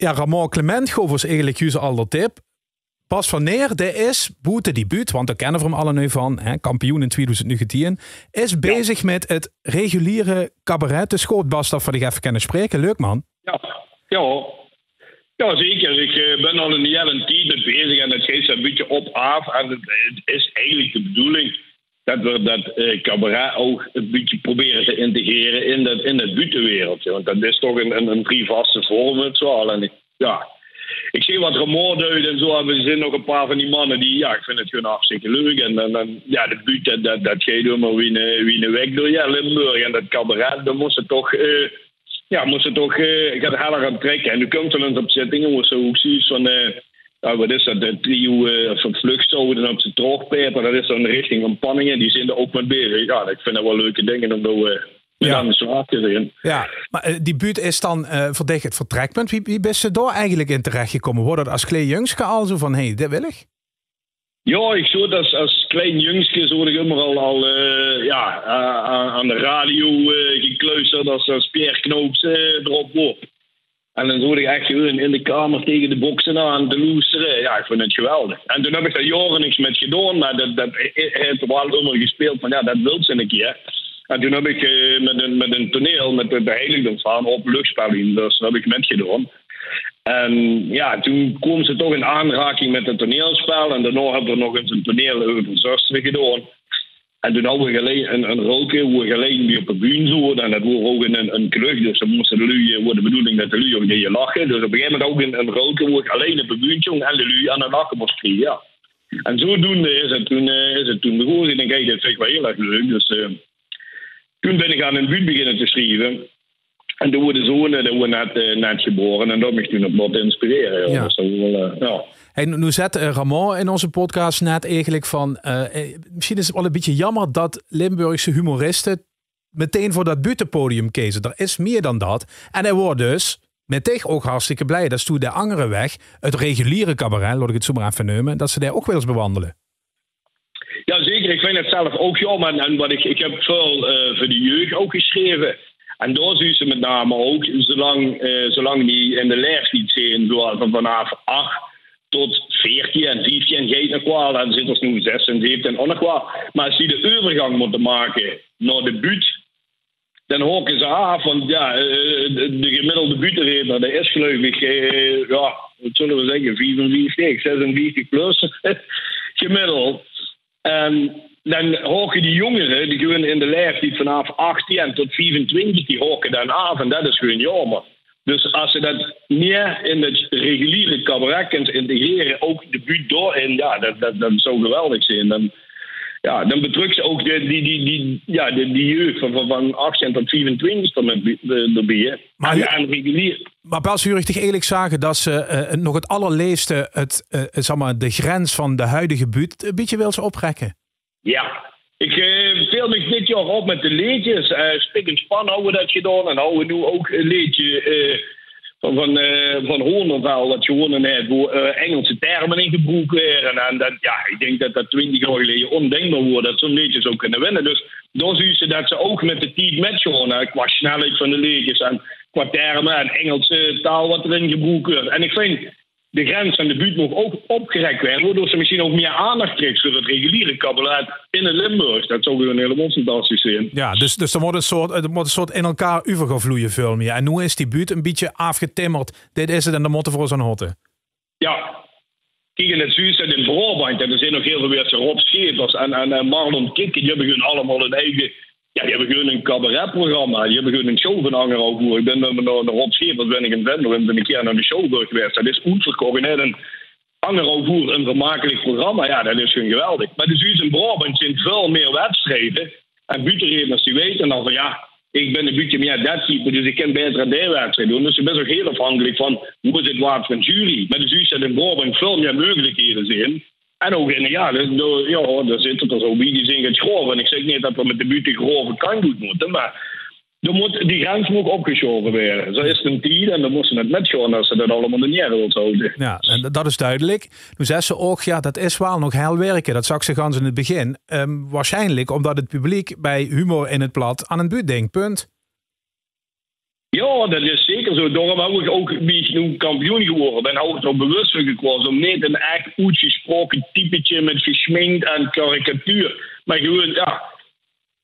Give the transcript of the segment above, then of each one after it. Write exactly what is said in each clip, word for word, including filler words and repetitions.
Ja, Ramon Clement goof ós eigelik juus al de tip. Bas van Neer, dae is boete die buut, want dao kenne v'r 'm alle nui van, hè, kampioen in twiedoezend negentien, is bezig mit 't reguliere cabaret. Dus good, Bas, dat v'r dich effe kenne spraeke. Leuk, man. Ja, ja. Ja, zeker. Ich eh, bin al 'n hiele tied mit bezig en dat geit zo'n bietje op aaf. En 't, 't is eigelik de bedoeling dat v'r dat eh, cabaret ouch 'n bietje probere te integrere in dat, in dat buutewereldje. Want dat is toch 'n, 'n, 'n vrie vaste vorm, wèt se waal. En ich, ja, ich zeen wat Ramon deit en zo. En v'r zeen nog 'n paar van die manne die, ja, ich vind 't gewoon hartstikke leuk. En, en, en ja, de buut, dat, dat, dat geit ummer wie 'n, wie 'n wèk door, ja, Limburg. En dat cabaret, dao mós se toch eh, ja, mós se toch eh, gaon heller aan trèkke. En noe kump 'r ins op zittinge, wo se ouch zuus van eh, ja, wat is dat, de trio eh, van Vlucht zouwe dan op z'n trogpeper. Dat is dan richting van Panninge, die zeen dao ouch mit bezig. Ja, ich vind dat waal leuke dinger óm dao eh, mit aan de slaag te zeen. Ja, maar eh, die buut is dan eh, veur dich 't vertrekpunt. Wie, wie bis se dao eigelik in terechgekómme? Woor dat es klein jungske al zo van, hé, hey, dit wil ich? Ja, ich zoot es, es klein jungske zoot ich ummer al, al eh, ja, eh, aan, aan de radio eh, gekluisterd es, es Pierre Knoops eh, d'rop woor. En dan zoot ich ech gewoon in de kamer tege de bokse aan te loestere. Ja, ich vond 't geweldig. En toen höb ich dao jaore niks mit gedaon, maar dat, dat, eh, eh, haet waal ummer gespeeld van, ja, dat wils se 'ne kier. En toen höb ich eh, mit 'n, mit 'n toneel, mit de, de Heiligdom van op Luchtspel in, dus höb ich mitgedaon. En ja, toen kooms se toch in aanraking mit 't toneelspel. En daonao höbbe v'r nog ins 'n toneel euver Zöstere gedaon. En toen hawwe v'r allein 'n, 'n rölke, wo v'r allein bie op de bühne zote. En dat woor ouch 'n, 'n, 'n kluch, dus dan móste de luuj, eh, woor de bedoeling dat de luuj ouch gingen lache. Dus op 'n gegaeve moment ouch 'n, 'n rölke wo ich allein op de bühne stóng en de luuj aan 't lache mós kriege, ja. En zodoende is 't toen, eh, is 't toen begós. Ich dink, hey, dit vind ich waal hiel erg leuk. Dus eh, toen bin ich aan 'n buut beginne te sjrieve. En toen woor de zoon, eh, dae woor net, eh, net gebore. En dat haet mich toen op laote inspirere. Ja. Dus dat woor waal, eh, ja. Hey, noe, noe zet eh, Ramon in ózze podcast net eigelik van, eh, eh, mesjien is 't waal 'n bietje jammer dat Limburgse humoriste meteen veur dat buutepodium keze. D'r is mier dan dat. En hae woor dus mit dich ouch hartstikke blij dat se de angere weg, 't reguliere cabaret, laot ich 't zo maar effe neume, dat se dae ouch wils bewandele. Ja, zeker. Ich vind 't zelf ouch jaomer. En, en wat ich, ich höb väöl eh, veur de jeug ouch gesjreve. En dao zuus se mit name ouch, zolang, eh, zolang die in de laeftied zeen, zo van, vanaaf ach tot veertien en vieftien geit nog waal. En zit d'r noe zestien, zeventien ouch nog waal. Maar es die de euvergang mótte make nao de buut, dan haoke ze aaf. Want ja, eh, de, de gemiddelde buuttereedner, dae is geluif ich, eh, ja, wat zölle v'r zègke, viefenvieftig, zesenvieftig plus gemiddeld. En dan haoke die jóngere, die gewoon in de laeftied vanaaf achtien tot viefentwintig, die haoke dan aaf. En dat is gewoon jaomer. Dus es se dat mier in 't reguliere cabaret kins integrere, ouch de buut dao-in, ja, dat, dat, dat zou geweldig zeen. Dan, ja, dan betröks se ouch die, die, die, die, ja, die, die jeug van, van, van achtien tot viefentwintig d'r mit bi-, eh, d'rbie. Maar en, ja, en regulier. Maar Bas, huur ich dich eigelik zage dat se eh, nog 't allerleefste 't, eh, zeg maar, de grens van de huidige buut 'n bietje wils oprèkke? Ja, ich eh, veel mich dit jaor op mit de leedjes. Eh, Spik en Span hawwe v'r dat gedaon. En hawwe v'r noe ouch 'n leedje eh, van, van, eh, van Hoorndervel, wat gewónne haet, wo eh, Engelse terme in gebroek waere. En dat, ja, ich dink dat dat twintig jaor geleje óndenkbaar woor, dat zo'n leedje zou kinne winne. Dus dao zuus se dat ze ouch mit de tied mitgaon, hè, qua snelheid van de leedjes en qua terme en Engelse taal wat d'rin gebroek weurt. En ich vind, de grens van de buut maag ouch opgerèk waere, wodoor se mesjien ouch mier aandach kriegs veur 't reguliere cabaret in 't Limburgs. Dat zou gewoon hielemaol fantastisch zeen. Ja, dus, dus d'r mót 'n soort, 't mót 'n soort in elkaar euvergaon vloeie, väöl mier. En noe is die buut 'n bietje aafgetimmerd. Dit is 't en dao mótte v'r ós aan hote. Ja. Kiek, en 't zuus se in Braobant, ja, d'r zeen nog hiel väöl, wie Rob Schepers en, en, en Marlon Kikken, die höbbe gewoon allemaol hun eige, ja, die höbbe gewoon 'n cabaretprogramma. Die höbbe gewoon 'n show van angerhaaf oer. Ich bin mit, mit, mit Rob Schepers bin ich in Venlo, bin ich 'ne kier nao de show gewaes. Dat is oetverkoch. En hae haet in angerhaaf oer 'n vermakelik programma. Ja, dat is gewoon geweldig. Maar de zuus in Braobant zeen väöl mier wedstrieje. En buuttereedners die weite dan van, ja, ich bin 'n bietje mier dat type, dus ich kin baeter aan dae wedstried doon. Dus se bis ouch hiel aafhankelik van wie zit waat van jury. Maar de zuus dat in Braobant väöl mier meugelikhede zeen. En ouch in, ja, dao, dao, ja, dao zitte d'r zo bie die zeen get grove. En ich zègk neet dat v'r mit de buut de grove kantj oet mótte, maar dao mót, die grens mót opgesjaove waere. Zo is 't 'n tied en dan mós se 't mitgaon es se dat allemaol in de ere wils hawte. Ja, en dat is dudelik. Noe zaes se ouch, ja, dat is waal nog hel wirke. Dat zags se gans in 't begin. Ehm, waarsjienlik ómdat 't publiek bie humor in 't plat aan 'n buut dink. Punt. Jao, det is zeker zoe. Daorum höb ich ouch, wie ich noe kampioen gewore bön, höb ich d'r bewus veur gekose óm neet ein ech oetgesjproke typetje mit gesjmink en karikatuur. Mer gewoon, jao,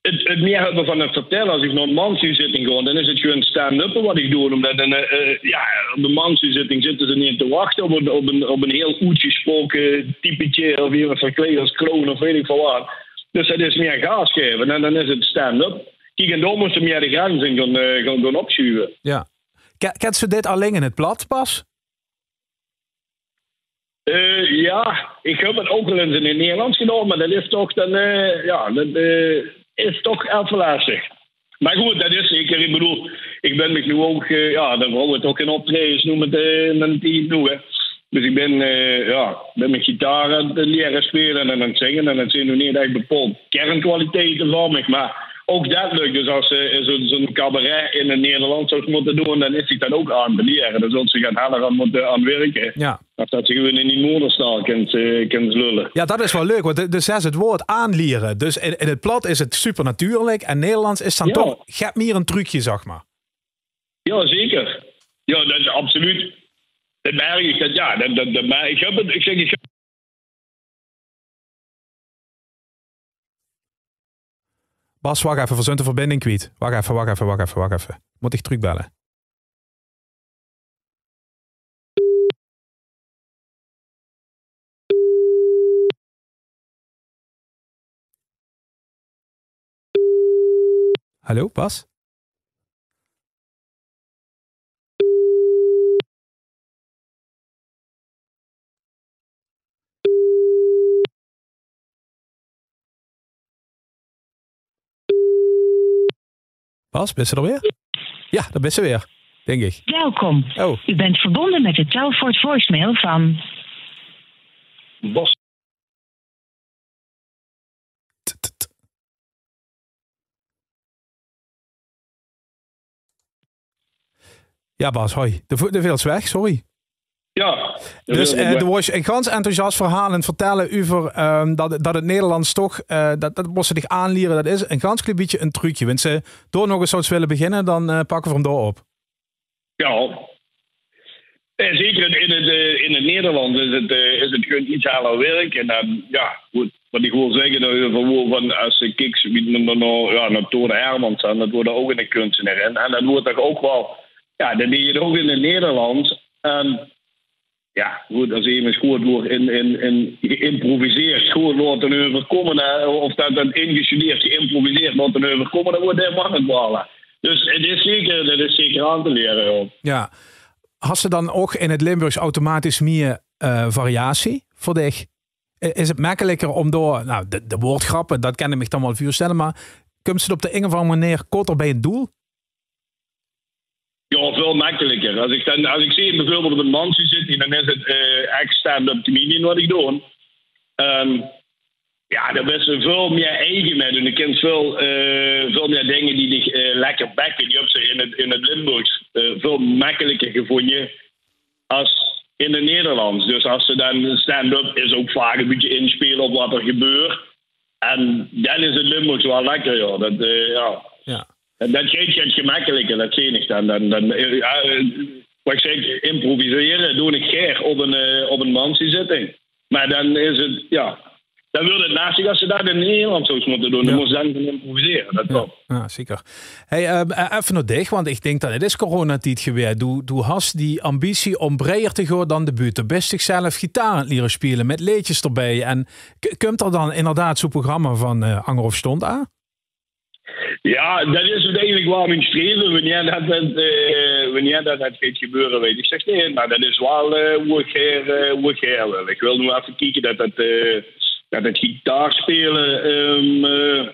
het, het mieë höbbe van het vertèlle. Es ich nao ein manshuuszitting gaon, dan is het gewoon stand-uppe waat ich doon. Ómdet ein, eh, jao, op ein manshuuszitting zitte ze neet te wachte op ein, op ein, op ein hiel oetgesjproke typetje of iemes verkleid es clown of weit ich väöl waat. Dus det is mieë gaas gaeve en dan is het stand-up. Kiek, en dao mós se mieë de grens in gaon, eh, gaon, gaon opsjuve. Jao. Ke-, kens se dit allein in het plat, Bas? Eh, jao, ich höb het ouch waal ins in het Nederlands gedaon, mer det is toch dan, eh, jao, det, eh, is toch effe lastig. Mer good, det is zeker, ich bedoel, ich bön mich noe ouch, eh, jao, dan gaon v'r toch gein optraejes noe mit, eh, mit die tied noe, hè. Dus ich bön, eh, jao, bön mit gitaar aan het liere sjpele en aan het zinge. En det zeen noe neet ech bepaald kernkwaliteite van mich, mer ouch det lök. Dus es se, eh, zoe, zoe'n cabaret in het Nederlands zóws mótte doon, dan is dich det ouch aan te liere. Dan zóls se d'r hiel erg aan mótte aan wirke. Jao. Es det se gewoon in dien moderstaal kens, eh, kens lulle. Jao, det is waal leuk, want de, de zès het waord aanliere. Dus in, in het plat is het supernatuurlik en Nederlands is dan toch get mieë ein trucje, zag mer. Jao, zeker. Jao, det is absoluut. Det merk ich, det, jao, det, det, det merk ich. Ich höb het, ich zèk, ich höb Bas, wach effe, v'r zunt de verbinding kwiet. Wach effe, wach effe, wach effe, wach effe. Mót ich trökbelle? Hallo, Bas? Bas, bis se d'r weer? Jao, dao bis se weer, dink ich. Welkom. Oh. U bent verbonden met de Telfort voicemail van Bas. Jao, Bas, hoi. De, de veels weg, sorry. Jao. Dus, eh, de waors ein gans enthousiast verhaol aan het vertèlle euver, ehm, det, det het Nederlands toch, eh, det, det mós se dich aanliere. Det is ein gans klein bietje ein trucje. Wens se dao nog ins zóws wille beginne, dan, eh, pakke v'r hem dao op. Jao. Eh, zeker in, in het, eh, in het Nederlands is het, eh, is het gewoon iets harder wirke. En dan, jao, good, waat ich wol zègke, det v'r gewoon van, es se kieks wie dan, dan, jao, nao Toon Hermans, en det waor ouch ein kunstenaar. En det waor toch ouch waal, jao, det deej 't ouch in het Nederlands. En jao, good, es emes good waor in, in, in geïmproviseerd, good laote euverkómme, hè, of det, det ingestudeerd, geïmproviseerd laote euverkómme, dan waor dae man het waal, hè. Dus het is zeker, det is zeker aan te liere, jao. Jao. Has se dan ouch in het Limburgs automatisch mieë, eh, variatie veur dich? I-, is het mekkeliker óm dao, nou, de, de waordgrappe, det kin ich mich dan waal veurstelle, mer kums se op de ein of anger meneer korter bie het doel? Jao, väöl mekkeliker. Es ich dan, es ich zeen bieveurbeeld op ein manshuuszitting, dan is het, eh, ech stand-up comedian waat ich doon. Ehm, jao, dao bis se väöl mieë eige mit. En dan kins se väöl, eh, väöl mieë dinger die dich, eh, lekker bekke. Die höbs se in het, in het Limburgs, eh, väöl mekkeliker gevónje es in het Nederlands. Dus es se dan stand-up is ouch vaak ein bietje insjpele op waat d'r gebeurt. En dan is het Limburgs waal lekker, jao. Det, eh, jao. Jao. En det geit, geit gemekkeliker, det zeen ich dan. Dan, dan, eh, jao, eh, waat ich zèk, improvisere doon ich gaer op ein, eh, op ein manshuuszitting. Mer dan is het, jao, dan waert het lastig es se det in het Nederlands zóws mótte doon. Dan mós se dan gaon improvisere, det klop. Jao, zeker. Hey, ehm, eh, effe nao dich, want ich dink det het is coronatied gewaes. Doe, doe has die ambitie óm breier te gaon dan de buut. Bis dich zelf gitaar aan het liere sjpele mit leedjes d'rbie. En k-, kump d'r dan inderdaad zoe'n programma van, eh, Anger of Stond aan? Jao, det is oeteindelik waal mien sjtreve. Wienie det, det, eh, wienie det, det geit gebeure, weit ich, zèk ich neet. Mer det is waal, eh, wie ich gaer, eh, wie ich gaer wil. Ich wil noe effe kieke det det, eh, det det gitaarsjpele, ehm, eh,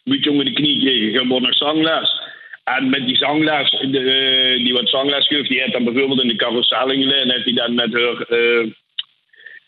bietje ónger de knie krieg. Ich höb ouch nog zangles. En mit die zangles, de, eh, die waat zangles geuf, die haet dan bieveurbeeld in de Carousel ingelei, haet die dan mit häör, eh,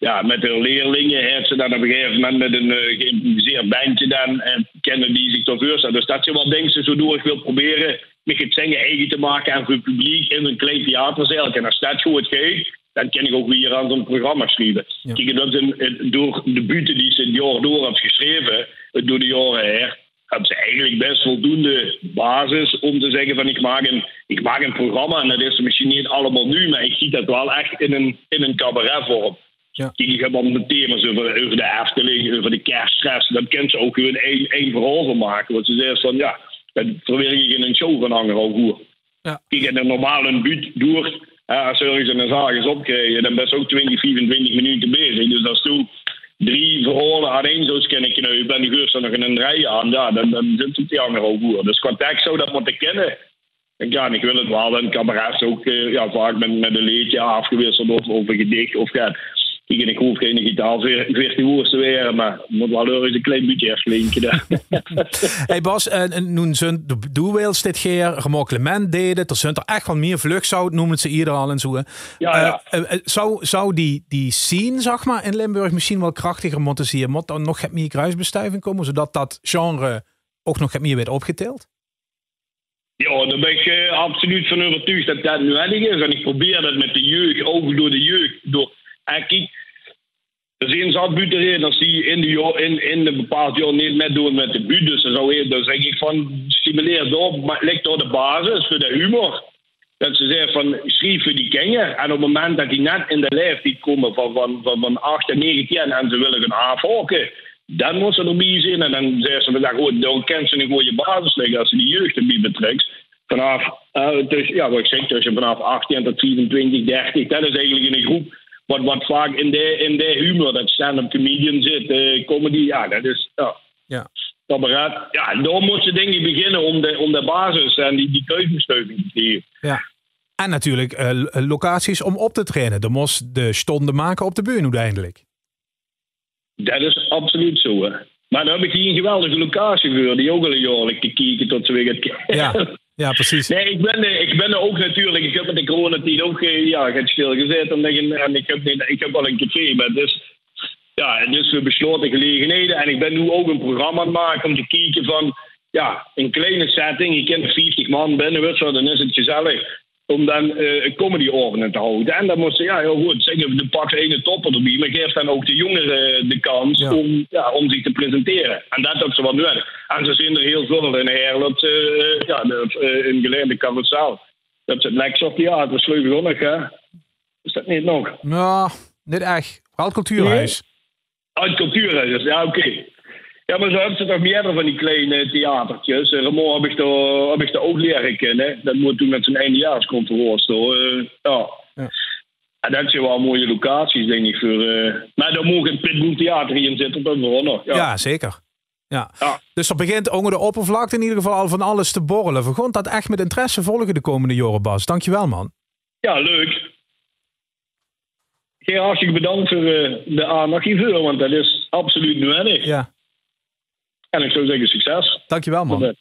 jao, mit häör leerlinge, haet ze dan op ein gegaeve moment mit ein, eh, geïmproviseerd bendje dan, en kinne die zich dao veurstelle. Dus det zeen waal dinger zoedoor ich wil probere mich het zinge eige te make en veur het publiek in ein klein theaterzaelke. En es det good geit, dan kin ich ouch weer aan zoe'n programma sjrieve. Jao. Kiek, det is ein, het, door de bute die se het jaor door höbs gesjreve, eh, door de jaore haer, höbs se eigelik bès voldoende basis óm te zègke van: ich maak ein, ich maak ein programma. En det is mesjien neet allemaol nuuj, mer ich zeen det waal ech in ein, in ein cabaretvorm. Kiek, ich höb al mit thema's euver, euver de Efteling, euver de kersstress. Dao kins se ouch gewoon ein, ein verhaol van make. Wat se zaes van, jao, det verwirk ich in ein show van angerhaaf oer. Kiek, in ein normale buut door, hè, es se örges eine zaal zóls opkrieje, dan bès se ouch twintig, viefentwintig minute bezig. Dus es doe drie verhaole aan ein zóls kinne kneupe en doe geufs d'r nog ein derde aan, jao, dan, dan zits se op die angerhaaf oer. Dus qua teks zów det mótte kinne. En jao, ich wil 't waal, ein cabaret is ouch, eh, jao, vaak mit, mit ein leedje aafgewisseld of, of ein gedich of get. Kiek, en ich hoof geine gitaarvirtuoos te waere, mer 't mót waal örges ein klein bietje klinke, hè. Hey Bas, eh, noe zunt de Doe Wales dit jaor, Remoor Clement deje 't, d'r zunt d'r ech waal mier, Vluchzout neume ze ieder al en zoe, hè. Jao, jao. Eh, eh, zów, zów die, die scene, zag mer, in Limburg mesjien waal krachtiger mótte zeen? Mót d'r nog get mier kruisbestuiving kómme, zoedet det genre ouch nog get mier weurt opgetild? Jao, dao bön ich, eh, absoluut van euvertuug det det nuuedig is. En ich probeer det mit de jeug, ouch door de jeug, door, eh, kiek, d'r zeen zat buuttereedners die in de jao-, in, in ein bepaald jaor neet mitdoon mit de buut. Dus dan zów ich, dan zègk ich van, stimuleer dao, mer lègk dao de basis veur de humor. Det se zaes van, sjrief veur die kinjer. En op 't moment det die net in de laeftied kómme van, van, van, van achtien, negentien en ze wille gaon aafhake, dan mós se d'r bie zeen. En dan zaes se van, jao good, dan kins se ein gooj basis lègke es se die jeug d'r bie betrèks. Vanaaf, eh, dus, jao, wat ich zègk, tösse vanaaf achtien tot viefentwintig, dertig, det is eigelik ein groep wat, wat vaak in de, in de humor, det stand-up comedian zit, eh, comedy, jao, det is, jao. Jao. Cabaret, jao, dao mós se dink ich beginne óm de, óm de basis en die, die kruisbestuiving te kriege. Jao. En natuurlik, eh, lo-, locaties óm op te traeje. Doe mós de sjtónde make op de bühne oeteindelik. Det is absoluut zoe, hè. Mer dao höb ich hie ein geweldige locatie veur, die ouch al ein jaor ligk te kieke tot ze weer get... Jao, jao, precies. Nae, ich bön, eh, ich bön ouch natuurlik, ich höb mit de coronatied ouch, eh, jao, get stilgezaete en, en ich höb neet, ich höb waal ein café, mer dus, jao, dus veur beslote gelegenhede. En ich bön noe ouch ein programma aan 't make óm te kieke van, jao, ein klein setting, ich kin vieftig man binne, wèts se waal, dan is 't gezellig óm dan, eh, ein comedyaovend te haoje. En dan mós se, jao, hiel good, zègk, doe paks eine topper d'rbie, mer gaefs dan ouch de jóngere de kans óm, jao, óm zich te presentere. En det höbs se waal nuuedig. En zoe zeen d'r hiel väöl in Heerle, eh, jao, de, eh, in Gelaen, de Carousel. Det is 't Lexor Theater, is leuk, hè? Is det neet nog? Jao, neet ech. Waal 't cultuurhoes. Nae? Oh, 't cultuurhoes, jao, oké. Jao, mer zoe höbs se toch mierdere van die klein theaterkes. Eh, Remoor höb ich dao, höb ich dao ouch liere kinne. Det mót toen mit zien eindejaorsconferentie door. Eh, jao. Jao. En det zeen waal mooie locaties, dink ich, veur, eh, mer dao maag ein pitbulltheater in zitte, det is waal nog. Jao. Jao, zeker. Jao. Jao. Dus d'r begint ónger de oppervlakte in ieder geval al van alles te borrele. Veer gaon det ech mit interesse volge de kómmende jaore, Bas. Dankjewel, man. Jao, leuk. Geer, hartstikke bedank veur, eh, de aandach hierveur, want det is absoluut nuuedig. Jao. En ich zou zègke, succes. Dankjewel, man.